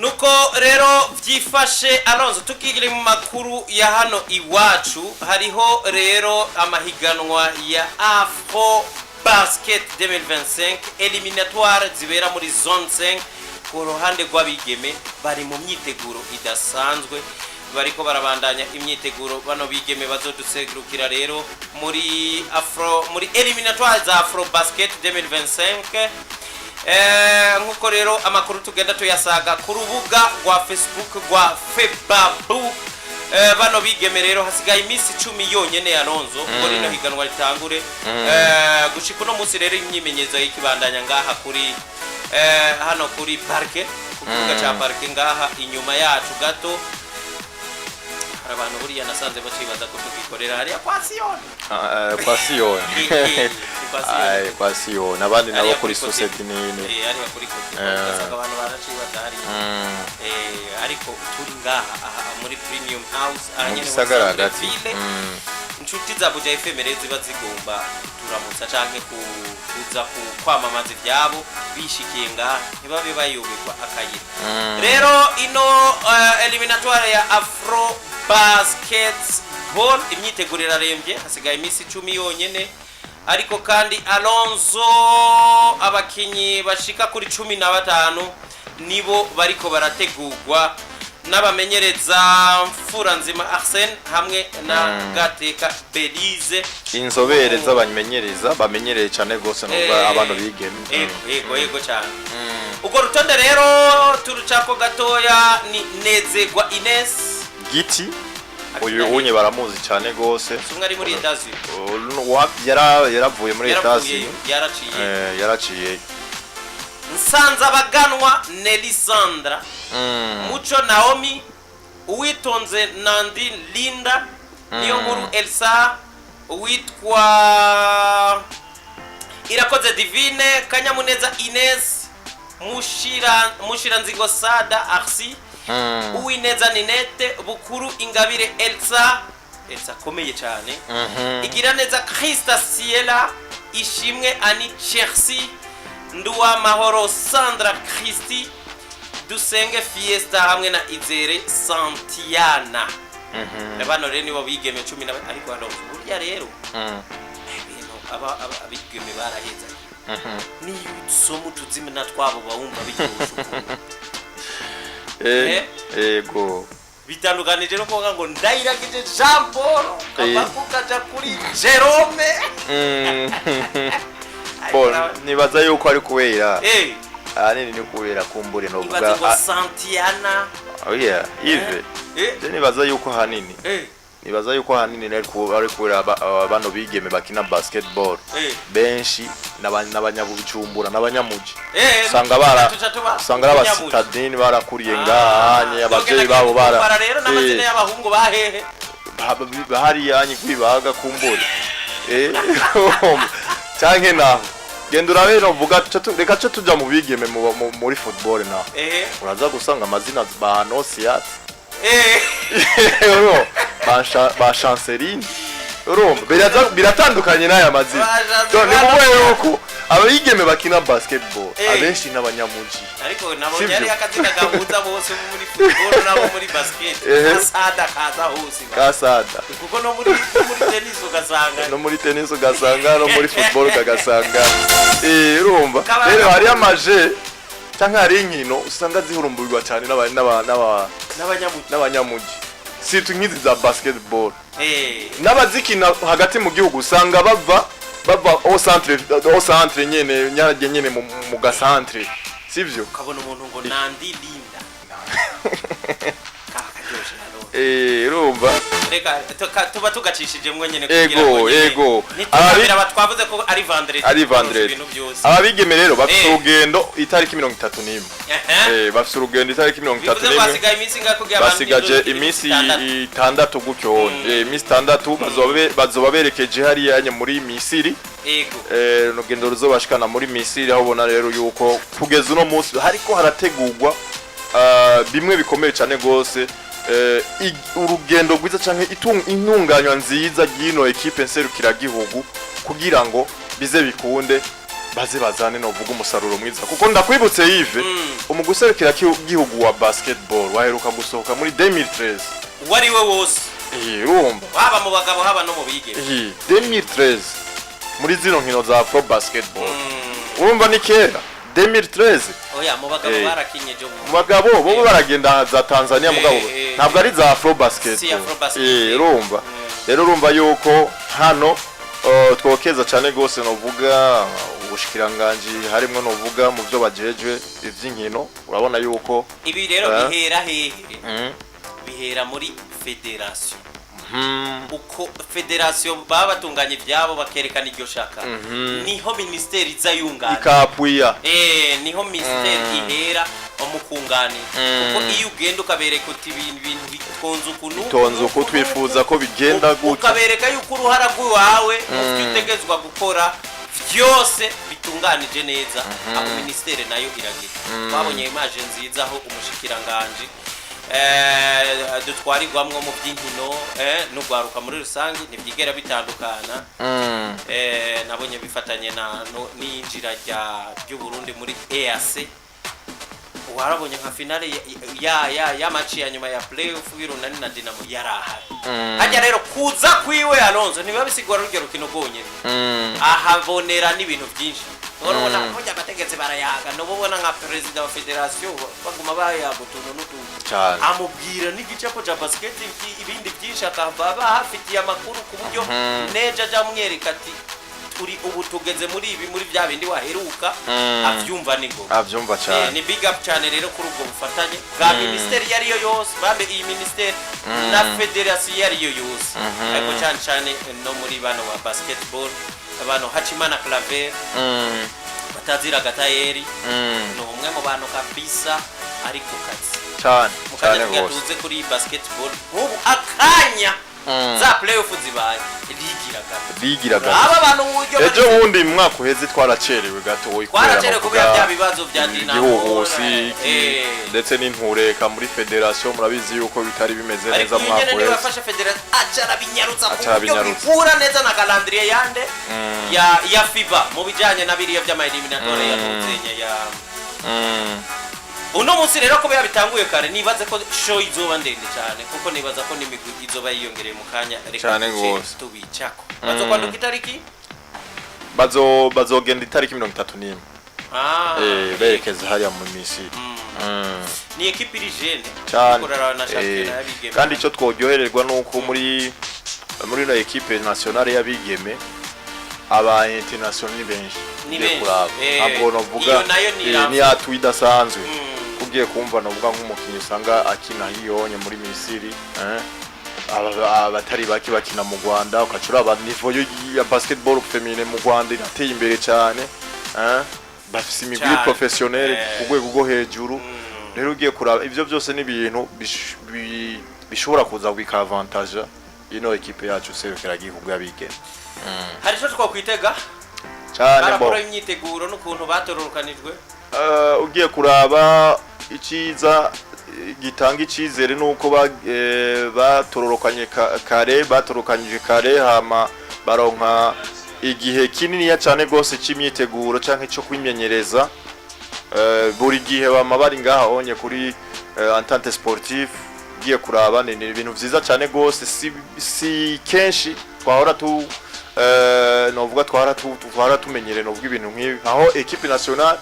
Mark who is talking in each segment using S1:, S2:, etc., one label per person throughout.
S1: Nuko rero byifashe, Alonso. Tukigire mu makuru ya hano iwacu, hariho rero amahiganwa ya Afro Basket 2025 éliminatoires zibera muri zone 5. Ku ruhande rw'abigeme bari mu myiteguro idasanzwe, bariko barabandanya imyiteguro. Bano bigeme bazoduserukira rero muri afro, muri éliminatoires za Afro Basket 2025. Nkuko rero amakuru tugenda tuyasaga ku rubuga rwa Facebook rwa FEBABU. Bano bigeme rero hasigaye iminsi 10 yonyene, Alonzo, ngo rino higanwa ritangure. Gushika uno munsi rero imyimenyerezo y'ikibandanya ngaha kuri hano kuri parke, ku kibuga ca parke ngaha inyuma yacu gato. Hari abantu buriya nasanze bacibaza ko tugikorera hariya kwa Siyoni.
S2: Ah, kwa Siyoni.
S1: Ni kwa Siyoni.
S2: Ay, kwa Siyoni, abandi nabo
S1: Hariya
S2: kuri
S1: Kote.
S2: Societe nini.
S1: Hariya kuri Kote. Ugasanga abantu baracibaza hariya. Ariko turi ngaha aha muri Premium House aha
S2: mu
S1: nyene muri
S2: gisagara
S1: centre
S2: hagati.
S1: ville. Inshuti za Buja FM rero ziba zigomba kuturamutsa canke kuza kwamamaza ivyabo, bishikiye ngaha ntibabe bayoberwa akayira. Rero ino éliminatoire ya Afro Basketball, imyiteguro irarembye, hasigaye iminsi 10 yonyene. Ariko kandi, Alonso, abakinyi bashika kuri 15 nibo bariko barategurwa n'abamenyereza Mfura Nzima Arsene hamwe na Gateka Belize.
S2: Inzobere z'abamenyereza bamenyereye cyane rwose nubwo abantu bigeme.
S1: Yego cyane. Urwo rutonde rero turucako gatoya ni Nezegwa Ines.
S2: Giti uyu unye baramuzi cyane rwose.
S1: Umwe ari muri Etazi.
S2: Yaravuye muri
S1: yaravuye.
S2: Etazi.
S1: Yaraciye.
S2: Yaraciye.
S1: Nsanzabaganwa Nelly Sandra, Muco Naomi, Uwitonze Nandi Linda, Niyo Nkuru Elsa, uwitwa Irakoze Divine, Kanyamuneza Ines, Mushira Mushiranzigo Sada Arsi, Uwineza Ninete, Bukuru Ingabire Elsa, Elsa akomeye cyane, Igiraneza Christa Siela, Ishimwe Ani Chelsea, Nduwamahoro Sandra Christi, Dusenge Fiesta hamwe na Izere Santiana. Bano rero nibo bigeme cumi na, ariko hano burya rero ibintu abigeme baraheza. Niyo usoma utuzina twabo bawumva biryoshe ukuntu.
S2: Ego.
S1: Bitandukanije no kuvuga ngo Ndayiragije Jean Paul, ukava ukaja kuri Jerome. Ariko
S2: Bon, nibaza yuko ari kubera ahanini ni kubera kumbure novuga
S1: ibaze ngo Santiana.
S2: Oh yeah, Yves. Je nibaza yuko ahanini nibaza yuko ahanini ari kubera bano bigeme bakina basketball benshi n'abanyabujumbura n'abanyamuji. Usanga bara
S1: tuca tuba
S2: usanga ari
S1: abanyamuji.
S2: aba citadins barakuriye ngahanye, abavyeyi babo bara
S1: bara rero n'amazina y'abahungu bahehe?
S2: Hariya nye kwibaga kumbure canke naho genda urabe novuga reka co tuja mu bigeme muri football naho uraza gusanga amazina ba Nosiat, ba Chanceline, urumva biratandukanye n'aya mazina.
S1: Ba
S2: So, ni
S1: Chanceline.
S2: kuvuga yuko abigeme bakina basketball abenshi n'abanyamuji.
S1: Ariko nabonye
S2: Sivyo?
S1: ari akazina gahuza bose bo muri football n'abo muri basket. Kasada kaza hose ba.
S2: Kasada.
S1: Kuko no muri tennis ugasanga.
S2: No muri tennis ugasanga, no muri football ukagasanga. Urumva rero hariyo amaje canke hari inkino usanga zihurumburirwa cyane
S1: n'abanyamuji.
S2: N'abanyamuji, surtout nk'izi za basketball. N'abazikina hagati mu gihugu usanga bava au centre nyene nyarage nyene mu gacentre, sivyo?
S1: Ukabona umuntu ngo Nandi Linda kaba karyoshe hano.
S2: Urumva.
S1: Reka tuba tugacishijemwo nyene
S2: Ego,
S1: kugira ngo nyene
S2: ego.
S1: ntituzabira twavuze ko ari vendredi.
S2: Ari
S1: tukorosha
S2: vendredi.
S1: Ibintu byose.
S2: Ababigeme rero bafise urugendo itariki 31. Bafise urugendo itariki 31.
S1: Bivuze ko hasigaye iminsi ingahe kugira abantu
S2: Basigaje
S1: ntizogire
S2: iminsi
S1: 6?
S2: 6 gutyo. Iminsi 6 bazoba berekeje hariya nye muri Misiri. Urugendo ruzobashikana muri Misiri, aho ubona rero yuko kugeza uno munsi hariko harategurwa bimwe bikomeye cyane gose, urugendo rwiza canke intunganywa nziza ry'ino ekipe nserukiragihugu kugira ngo bize bikunde. Baze bazane novuga umusaruro mwiza, kuko ndakwibutse Yves, umugwi userukira gihugu wa basketball waheruka gusohoka muri 2013.
S1: Uwo ari we wose.
S2: Urumva.
S1: Haba mu bagabo, haba no mu bigeme.
S2: 2013 muri zino nkino za Afro Basketball, urumva ni kera 2013.
S1: Oya, mu bagabo barakinye jo.
S2: Mu bagabo bo baragenda za Tanzania, mugabo ntabwo ari za Afro Basket.
S1: Si Afro Basket.
S2: Urumva rero, urumva yuko hano twokeza cyane gose novuga ubushikiranganji, harimwo novuga mu byo bajejwe ivy'inkino, urabona yuko
S1: Ibi rero bihera hehe? Bihera muri fédération. Uko fédération baba batunganya ibyabo, bakerekana iryo shaka, niho minisiteri iza yunganira.
S2: Ikapwiya.
S1: Niho minisiteri ihera mu kunganira, kuko iyo ugenda ukabereka uti ibintu bitonze uku n'uku
S2: Bitonze uku,
S1: n'uku,
S2: twifuza ko bigenda gutya.
S1: Ukabereka yuko uruhara rw'iwawe mu byo utegetswa gukora byose bitunganije neza, aho minisiteri nayo iragira. Twabonye image nziza aho umushikiranganji dutwarirwamwo mu by'inkino n'urwaruka muri rusange, ntibyigera bitandukana. Nabonye bifatanye na n'iyinjira ry'u Burundi muri EAC. Warabonye nka finale ya match ya nyuma ya playoff y'Urunani na Dinamo, yarahari. Hajya rero kuza kwiwe, Alonso, ntibiba bisigura ruryo rukino rwonyene, ahabonera n'ibintu byinshi. Urabona burya abategetsi barayaga, nuba ubona nka perezida wa fédération baguma bayaga utuntu n'utuntu.
S2: Cyane.
S1: Amubwira n'igicapo ca basket, ibindi byinshi, akava bahafitiye amakuru ku buryo neja aja amwereka ati turi ubu tugeze muri ibi, muri bya bindi waheruka, avyumva n'ingoga.
S2: Avyumva cyane.
S1: Ni big up cyane rero kuri ubwo bufatanye bwa minisiteri iyo ariyo yose, babe iyi minisiteri na fédération iyo ariyo yose, ariko cyane cyane no muri bano ba basketball, bano Hacimana Claver batazira Gatayeri, ni umwe mu bantu kabisa ari ku kazi.
S2: Cyane.
S1: Mu kanya
S2: Cyane
S1: tugira
S2: rwose.
S1: tuze kuri basketball, nk'ubu akanya za playoff zibaye, ligiraga
S2: Bigiraga.
S1: Aba bantu uburyo
S2: Ejo bundi mu mwaka uheze twaracerewe gatoyi.
S1: Twaracerewe kubera bya bibazo bya Dinamo.
S2: Igihuhusi ndetse n'intureka muri fédération, murabizi yuko bitari bimeze
S1: Ariko
S2: neza mu
S1: uyu
S2: mwaka
S1: nyene niwe
S2: uheze.
S1: wafashe fédération, aca arabinyarutsa ku
S2: Aca
S1: buryo
S2: arabinyarutsa.
S1: bihura neza na calendrier yande ya FIBA mu bijanye na biriya vy'ama éliminatoires ya Ntuzenya ya uno munsi. Rero kubera bitanguye kare, nibaze ko show izoba ndende cyane, kuko nibaza ko n'imigwi izoba yiyongereye mu kanya. Reka
S2: Cane
S1: duce
S2: gose.
S1: tubicako. Bazokwanduka itariki
S2: Bazogenda itariki 31. Berekeza hariya mu Misiri.
S1: Ni équipe iri jeune.
S2: Cyane.
S1: Uriko uraraba na shampiyona y'abigeme.
S2: Kandi icyo tworyohererwa nuko muri ino équipe nationale y'abigeme aba international ni benshi.
S1: Ni
S2: Ugiye
S1: benshi.
S2: kuraba, ntabwo novuga
S1: Iyo nayo ni
S2: ni atu idasanzwe. Ugiye kumva novuga nk'umukinnyi usanga akina hiyonye muri Misiri, abatari bake bakina mu Rwanda, ukaca uraba niveau ya basketball féminin mu Rwanda irateye imbere cyane, bafise imigwi
S1: Cyane.
S2: professionnel ku rwego rwo hejuru. Rero ugiye kuraba ivyo byose ni ibintu bishobora kuza bikavantaja ino équipe yacu serukiragihugu y'abigeme.
S1: Hari icyo twakwitega
S2: Cyane bo.
S1: barakora imyiteguro n'ukuntu batororokanijwe.
S2: Ugiye kuraba iciza gitanga icizere nuko batororokanye kare, batorokanyije kare, hama baronka igihe kininiya cyane rwose cy'imyiteguro canke cyo kwimenyereza. Buri gihe bama bari ngaha onye kuri Entente Sportive. Ugiye kuraba ni ibintu vyiza cyane rwose. Si kenshi twahora tu novuga twahora tumenyere novuga ibintu nk'ibi, aho équipe nationale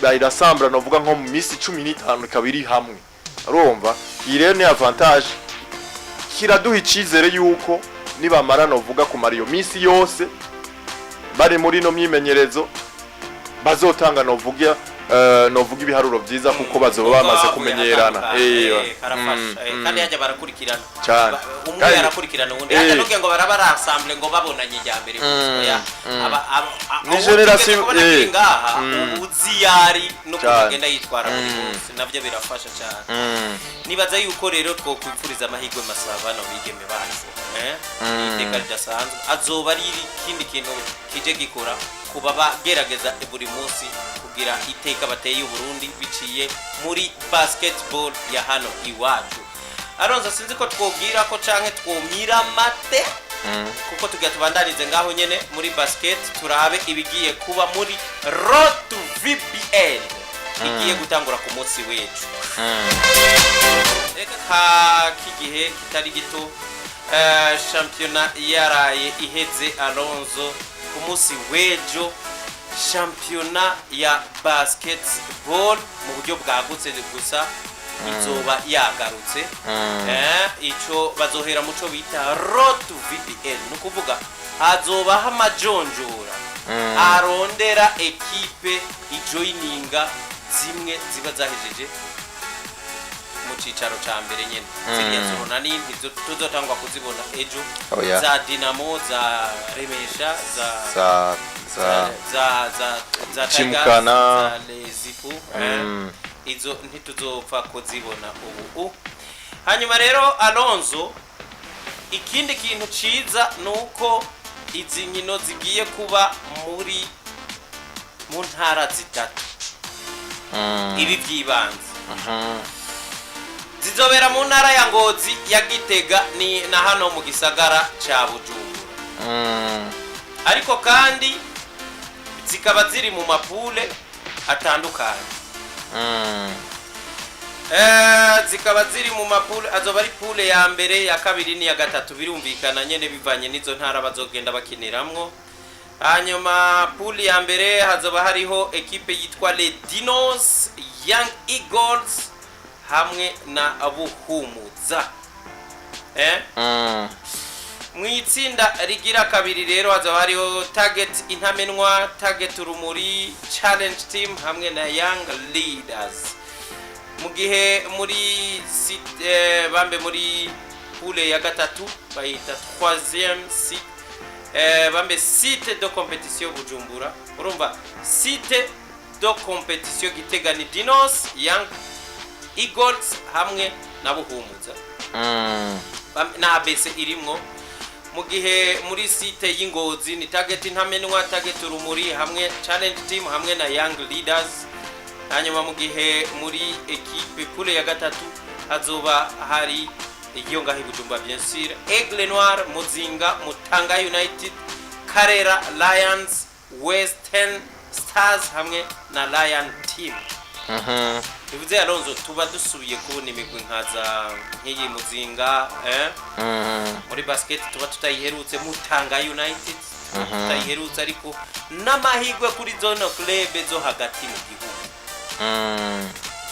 S2: bayirasambura novuga nko mu minsi 15 ikaba iri hamwe. Urumva iyi rero ni avantage, kiraduha icizere yuko nibamara novuga kumara iyo minsi yose bari muri ino myimenyerezo, bazotanga novuga ibiharuro vyiza, kuko bazoba bamaze kumenyerana.
S1: Karafasha. Kandi hajya barakurikirana.
S2: Cyane.
S1: Umwe arakurikirana uwundi. Hajya nuge ngo baraba ari ensemble ngo babonanye ijya mbere gusa. Oya.
S2: Ni
S1: Uwo
S2: generation,
S1: tugeze kubona kiri ngaha, ubu uzi yari n'ukuntu agenda yitwara buri munsi, navyo birafasha cyane. Nibaza yuko rero twokwifuriza amahirwe masa bano bigeme bacu. Iteka ridasanzwe azoba ari ikindi kintu kije gikora kuba bagerageza buri munsi kugira iteka bateye Uburundi biciye muri basketball ya hano iwacu. Aronza, sinzi ko twobwira ko canke twomira mate. Kuko tugira tubandanize ngaho nyene muri basket, turabe ibigiye kuba muri Road to VBL igiye gutangura ku munsi w'ejo. Reka k'igihe kitari gito, shampiyona yaraye iheze, Alonzo. Ku munsi w'ejo shampiyona ya basketball mu buryo bwagutse gusa izoba yagarutse. Ico bazohera muco bita Road to VBL, ni ukuvuga hazobaho amajonjora arondera ekipe ijoyininga zimwe ziba zahejeje mu cicaro ca mbere nyene. Ziriya zurunani tuzotangwa kuzibona ejo.
S2: Oya.
S1: Za Dinamo, za Remesha, za
S2: za za
S1: za Tigers,
S2: Chimkana.
S1: za Lezipu, izo ntituzopfa kuzibona ubu. Hanyuma rero, Alonzo, ikindi kintu ciza ni uko izi nkino zigiye kuba mu ntara zitatu. Ibi by'ibanze zizobera mu ntara ya Ngozi, ya Gitega ni na hano mu gisagara ca Bujumbura. Ariko kandi zikaba ziri mu ma poules atandukanye. Zikaba ziri mu ma poules, azoba ari poule ya mbere, ya kabiri n'iya gatatu. Birumvikana nyene bivanye n'izo ntara bazogenda bakiniramwo. Hanyuma poule ya mbere hazoba hariho ekipe yitwa Les Dinos, Young Eagles hamwe na Buhumuza. Mu itsinda rigira kabiri rero hazaba hariho Target Intamenwa, Target Urumuri, Challenge Team hamwe na Young Leaders. Mu gihe muri bambe muri poule ya gatatu bayita troisième site, bambe site de compétition Bujumbura, urumva site de compétition Gitega ni Dinos, Young Eagles hamwe na Buhumuza na ABC irimwo. Mu gihe muri site y'Ingozi ni Target Intamenwa, Target Urumuri hamwe Challenge Team hamwe na Young Leaders. Hanyuma mu gihe muri ekipe poule ya gatatu hazoba hari iyo ngaho i Bujumbura, bien sûr, Aigle Noir, Muzinga, Mutanga United, Karera Lions, Western Stars hamwe na Lion Team. Bivuze, Alonzo, tuba dusubiye kubona imigwi nka za nk'iyi Muzinga, muri basket tuba tutayiherutse, Mutanga United tuba tutayiherutse, ariko n'amahirwe kuri zone club zo hagati mu gihugu,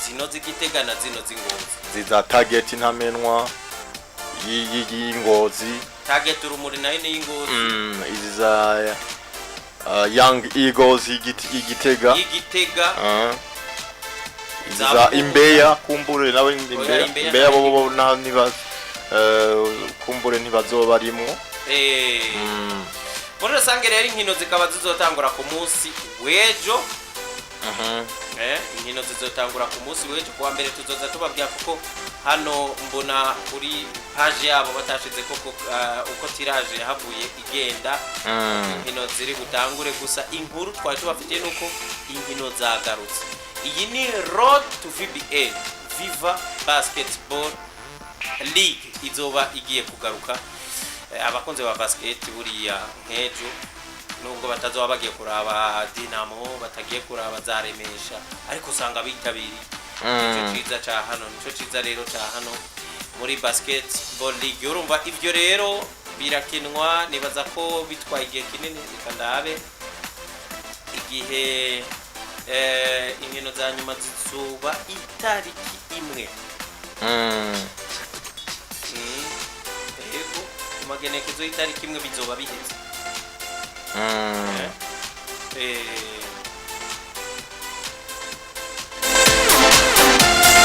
S1: zino z'Igitega na zino z'Ingozi.
S2: Ziza Target Intamenwa y'Ingozi.
S1: Target Urumuri nayo ni y'Ingozi.
S2: Izi za Young Eagles y'Igitega.
S1: Y'Igitega.
S2: Izi
S1: Za
S2: za
S1: Buhumuza.
S2: Imbeya, kumbure nawe Imbeya.
S1: Imbeya.
S2: Imbeya bo na niba kumbure ntibazoba barimwo.
S1: Muri rusange rero inkino zikaba zizotangura ku munsi w'ejo. Inkino zizotangura ku munsi w'ejo kuwa mbere, tuzoza tubabwira, kuko hano mbona kuri page yabo batashize koko uko tirage yahavuye igenda, inkino ziri butangure. Gusa inkuru twari tubafitiye nuko inkino zagarutse. Iyi ni Road to VBL, Viva Basketball League, izoba igiye kugaruka. Abakunzi ba basket buriya nk'ejo, nubwo batazoba bagiye kuraba Dinamo, batagiye kuraba za Remesha, ariko usanga bitabiriye. Nico ciza ca hano, nico ciza rero ca hano muri Basketball League. Urumva ivyo rero birakinwa, nibaza ko bitwaye igihe kinini. Reka ndabe igihe inkino za nyuma zizoba itariki 1. Yego, ku magenekezo y'itariki 1 bizoba biheze.